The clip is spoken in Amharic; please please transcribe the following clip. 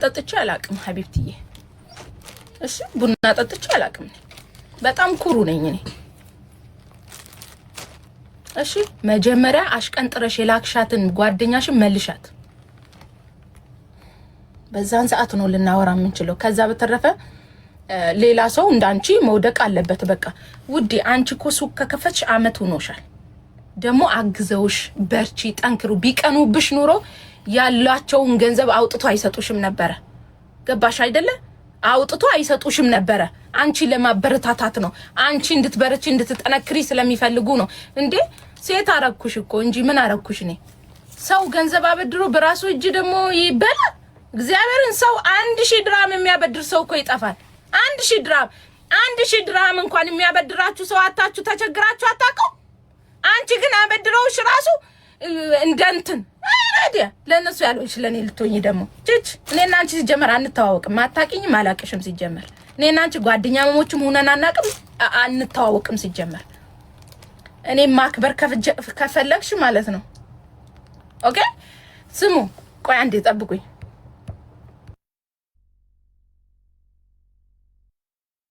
ጠጥቼ አላቅም ሀቢብትዬ። እሺ ቡና ጠጥቼ አላቅም። በጣም ኩሩ ነኝ እኔ። እሺ መጀመሪያ አሽቀንጥረሽ የላክሻትን ጓደኛሽን መልሻት። በዛን ሰዓት ነው ልናወራ የምንችለው። ከዛ በተረፈ ሌላ ሰው እንዳንቺ መውደቅ አለበት። በቃ ውዴ፣ አንቺ እኮ ሱቅ ከከፈትሽ አመት ሆኖሻል። ደግሞ አግዘውሽ በርቺ፣ ጠንክሩ። ቢቀኑብሽ ኑሮ ያላቸውን ገንዘብ አውጥቶ አይሰጡሽም ነበረ። ገባሽ አይደለ? አውጥቶ አይሰጡሽም ነበረ። አንቺ ለማበረታታት ነው። አንቺ እንድትበረቺ እንድትጠነክሪ ስለሚፈልጉ ነው። እንዴ ሴት አረግኩሽ እኮ እንጂ ምን አረግኩሽ እኔ? ሰው ገንዘብ አበድሮ በራሱ እጅ ደግሞ ይበላል። እግዚአብሔርን ሰው 1000 ድራም የሚያበድር ሰው እኮ ይጠፋል። 1000 ድራም፣ 1000 ድራም እንኳን የሚያበድራችሁ ሰው አታችሁ ተቸግራችሁ አታውቀው። አንቺ ግን አበድረውሽ ራሱ እንደ እንትን አይደል ለእነሱ ያልሆንሽ ለእኔ ልትሆኚ ደግሞ ችች። እኔና አንቺ ሲጀመር አንተዋወቅም። አታውቂኝም፣ አላውቅሽም። ሲጀመር እኔና አንቺ ጓደኛሞችም ሆነን አናውቅም፣ አንተዋወቅም። ሲጀመር እኔ ማክበር ከፈለግሽ ማለት ነው። Okay ስሙ፣ ቆይ አንዴ ጠብቁኝ።